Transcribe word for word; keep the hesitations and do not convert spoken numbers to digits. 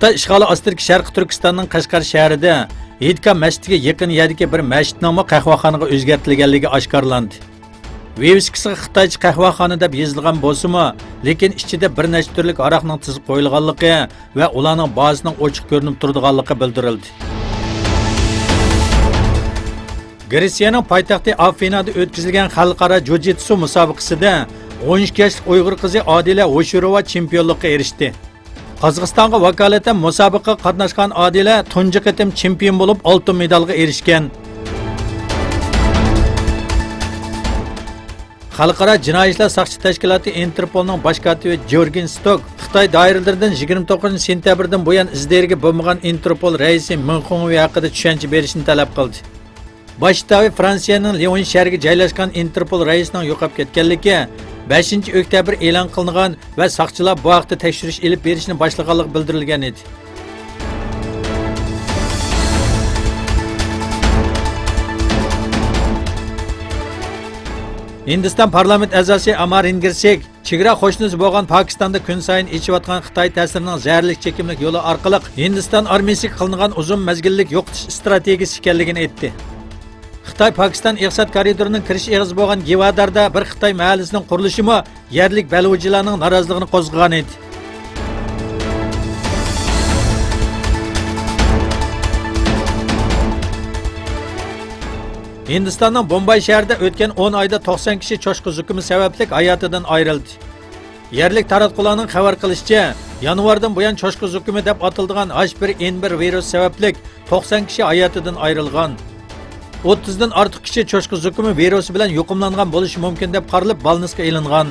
خىتاي ئىشغالى ئاستىدىكى شەرقىي تۈركىستاننىڭ قەشقەر شەھىرىدە ھېيتگاھ مەسچىتىگە يېقىن يەردىكى بىر مەسچىتنىڭمۇ قەھۋەخانىغا ئۆزگەرتىلگەنلىكى ئاشكارىلاندى. ۋىۋىسكىسىغا خىتايچە قەھۋەخانا دەپ يېزىلغان بولسىمۇ، لېكىن ئىچىدە بىر نەچچە تۈرلۈك ھاراقنىڭ تىزىپ قويۇلغانلىقى ۋە ئۇلارنىڭ بازىسىنىڭ ئوچۇق كۆرۈنۈپ تۇرىدىغانلىقى بىلدۈرۈلدى. گرېتسىيەنىڭ پايتەختى ئافىنادا ئۆتكۈزۈلگەن خەلقئارا جۇجىتسۇ مۇسابىقىسىدە ئون ئىككى ياشلىق ئۇيغۇر قىزى ئادىلە ھوشۇروۋا چېمپىيونلۇققا ئېرىشتى. قازاقىستانغا ۋاكالىتەن مۇسابىقىگە قاتناشقان ئادىلە تۇنجى قېتىم چېمپىيون بولۇپ، ئالتۇن مېدالغا ئېرىشكەن. خەلقئارا جىنايى ئىشلار ساقچى تەشكىلاتى ئىنتېرپولنىڭ باش كاتىپى جيورگېن ستوك خىتاي دائىرىلىرىدىن يىگىرمە توققۇزىنچى سېنتەبىردىن بۇيان ئىز دېرىكى بولمىغان ئىنتېرپول رەئىسى مېڭ خۇڭۋېي ھەققىدە چۈشەنچە بېرىشنى تەلەپ قىلدى. باش شتابى فرانسىيەنىڭ ليون شەھىرىگە جايلاشقان ئىنتېرپول رەئىسىنىڭ يوقاپ كەتكەنلىكى بەشىنچى ئۆكتەبىر ئېلان قىلىنغان ۋە ساقچىلار بۇ ھەقتە تەكشۈرۈش ئېلىپ بېرىشنى باشلىغانلىقى بىلدۈرۈلگەن ئىدى. ھىندىستان پارلامېنت ئەزاسى ئامارىندىر سىگ چېگرا قوشنىسى بولغان پاكىستاندا كۈنسايىن ئېشىۋاتقان خىتاي تەسىرىنىڭ زەھەرلىك چېكىملىك يولى ئارقىلىق ھىندىستان ئارمىيىسىگە قىلىنغان ئۇزۇن مەزگىللىك يوقىتىش ئىستراتېگىيىسى ئىكەنلىكىنى ئېيتتى. خىتاي پاكىستان ئىقتىساد كارىدورىنىڭ كىرىش ئېغىزى بولغان گىۋاداردا بىر خىتاي مەھەللىسىنىڭ قۇرۇلۇشىمۇ يەرلىك بەلۇچىلارنىڭ نارازىلىقىنى قوزغىغان ئىدى. ھىندىستاننىڭ بومباي شەھىرىدە ئۆتكەن ئون ئايدا توقسان كىشى چوشقا زۇكىمى سەۋەبلىك ھاياتىدىن ئايرىلدى. يەرلىك تاراتقۇلارنىڭ خەۋەر قىلىشىچە، يانۋاردىن بۇيان چوشقا زۇكىمى دەپ ئاتىلىدىغان ھاچ بىر ئېن بىر ۋىرۇس سەۋەبلىك توقسان كىشى ھاياتىدىن ئايرىلغان. ئوتتۇزدىن ئارتۇق كىشى چوشقا زۇكىمى ۋىرۇسى بىلەن يۇقۇملانغان بولۇشى مۇمكىن دەپ قارىلىپ، بالنىسقا ئېلىنغان.